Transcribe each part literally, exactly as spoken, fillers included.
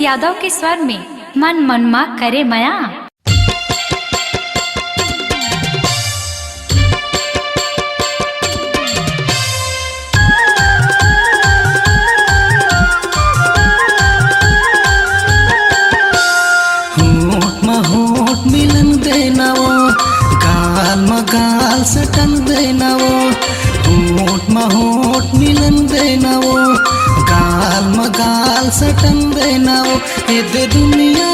यादव के स्वर में मन मन मा करे मया। होठ म होठ मिलन देना वो, गाल म गाल सटन देना वो। होठ म होठ मिलन देना वो, गाल म गाल सटन देना वो। एदे दुनिया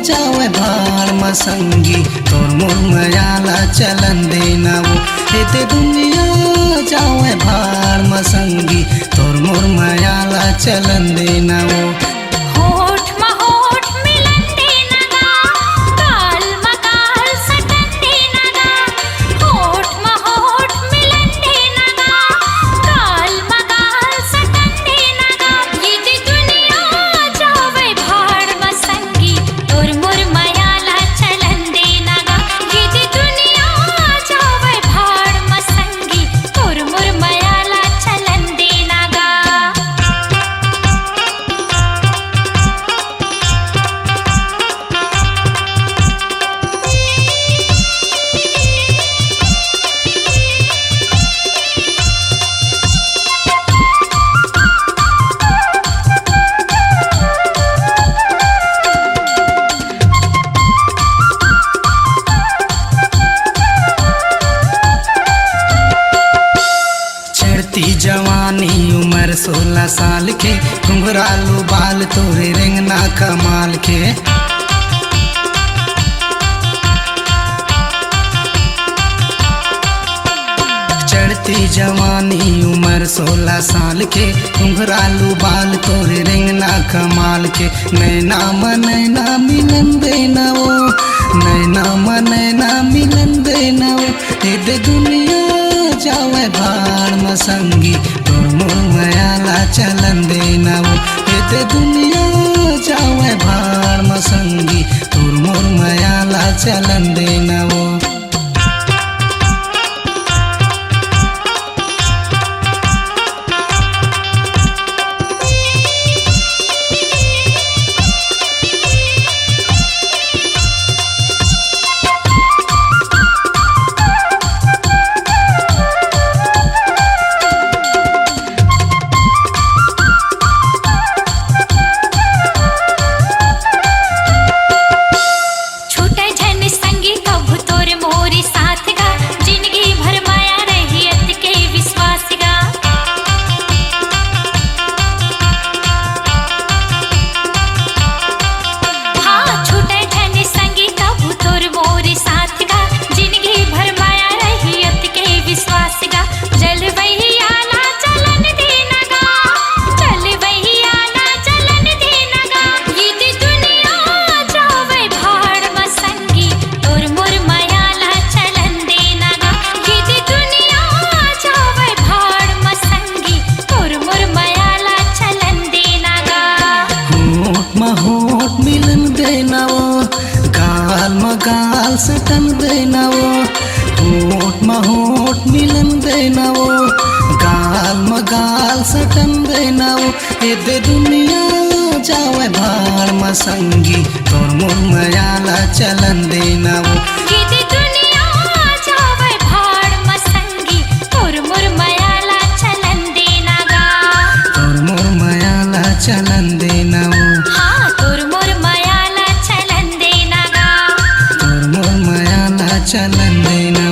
जावय भाड़ म संगी, तोर मोर मया ला चलन देना वो। एदे दुनिया जावय भाड़ म संगी, तोर मोर मया ला चलन देना वो। होठ म होठ मिलन देना गा, गाल म गाल सटन देना गा। होठ म होठ मिलन देना गा, गाल म गाल सटन देना गा। एदे दुनिया जावय भाड़ म संगी, तोर मोर मया ला चलन देना गा। एदे दुनिया जावय भाड़ म संगी, तोर मोर मया ला चलन देना गा। चढ़ती जवानी उमर सोलह साल के, घुंघरालू बाल तोरे रेंगना कमाल के। चढ़ती जवानी उमर सोलह साल के, घुंघरालू बाल तोरे रेंगना कमाल के। नैना म नैना मिलन देना वो, नैना म नैना मिलन देना वो। एदे दुनिया जावय भाड़ म संगी, तोर मोर मया ला चलन देना वो। एदे दुनिया जावय भाड़ म संगी, तोर मोर मया ला चलन देना वो। छूटे झन संगी कभू तोर मोर साथ गा, जिनगी भर माया रही अतके विश्वास गा। हाँ, छूटे झन संगी कभू तोर मोर साथ गा, जिनगी भर माया रही अतके विश्वास गा। जलवैया ला चलन देना गा, जलवैया ला चलन देना गा। एदे दुनिया जावय भाड़ म संगी, तोर मोर मया ला चलन देना गा। एदे दुनिया जावय भाड़ म संगी, तोर मोर मया ला चलन देना गा। होठ म होठ मिलन देना वो, गाल म गाल सटन देना वो। होठ म होठ मिलन देना वो, गाल म गाल सटन देना वो। एदे दुनिया जावय भाड़ म संगी, तोर मोर मया ला चलन देना वो। एदे दुनिया जावय भाड़ म संगी, तोर मोर मया ला चलन देना गा। तोर मोर मया ला चलन देना वो। हाँ, तोर मोर मया ला चलन देना गा। तोर मोर मया ला चलन देना